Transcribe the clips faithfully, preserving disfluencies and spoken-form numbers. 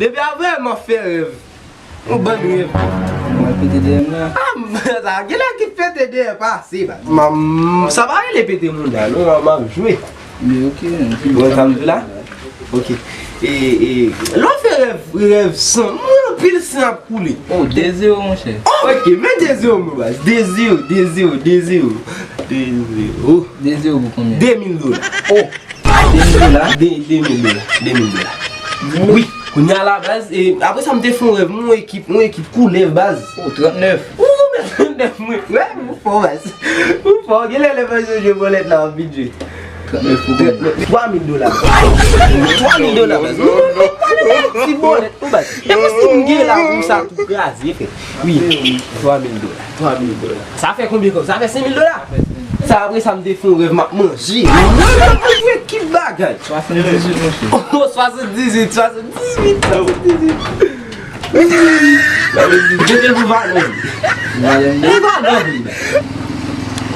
Depi avè m ap fè rèv. Yon bann rèv. Mwen pete dèyè m nan. Ah, sa, genlè ki pete dèyè pase, baz. Sa pa rele pete moun la, non, m ap jwe. Men ok, ok. Bon, sa m di la? Ok. E, e, lè w fè rèv, rèv san, mwen anpil san ap koule. Oh, de zewo, monchè. Oh, ok, men de zewo, mon baz. De zewo, de zewo, de zewo. De zewo. De zewo pou konbyen? De mil dola. Oh, de mil dola? De, de mil dola. De mil dola. Wi, kounye a la, baz, e, apre sa, m te fè yon rèv, yon ekip, yon ekip koulèv, baz. Oh, trannèf. Ou, men trannèf, mwen, wè, ou fò, baz. Ou fò, genlè lè baz yo jwe bòlèt la, w ap vin jwe. Trannèf pou konbyen? Twa mil dola. Twa mil dola, baz. Non, non, non, pa vin ti bòlèt, non, baz. E pou si m gen la, pou sa tou kraze, frè. Wi, twa mil dola. Twa mil dola. Sa fè konbyen kòb? Sa fè senk mil dola? Sa apre sa, m te fè yon rèv, m ap manje. Mwen, m ap jwe ki bagay? Swasanndizuit, monchè. Oh, swasanndizuit, swasanndizuit, swasanndizuit. Mete l pou valè li. Valè li. Pou valè li, men.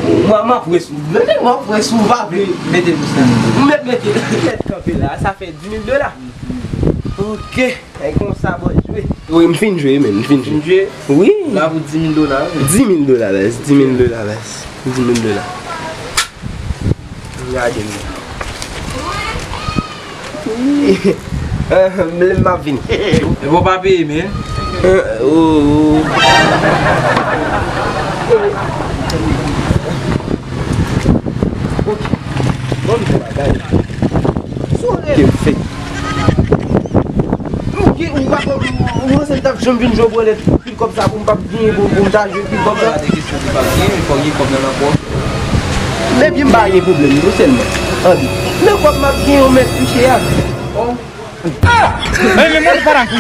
Mwen, m ap wè si w, mete m ap wè si w pa vle. Mete pou sa. M mèt mete l. Mèt kanpe la, sa fè dis mil dola. Ok. E konsa, bòy, jwe. Wi, m fin jwe, men, m fin jwe. Fin jwe? Wi. La pou dis mil dola, wi. Dis mil dola, baz. Dis mil dola, baz. Dis mil dola. Gade m. Eh, m lè m ap vini. E bon, pa peye, men. Eh, oh, oh. Ok. Bon, m te bagay. Sou rèv. Ke fèt. Ou gen, ou pa konn, ou panse m t ap janm vin jwe bòlèt pou pil kòb sa pou m p ap genyen pou, pou m ta jwe pil kòb sa? Pa de kesyon pou p ap genyen, men fò gen kòb nan nan pòch. Depi m pa gen pwoblèm, non sèlman. Ann di. Men kòb m ap genyen, ou mèt touche a. Oh. Hey, men mwen pa dakò.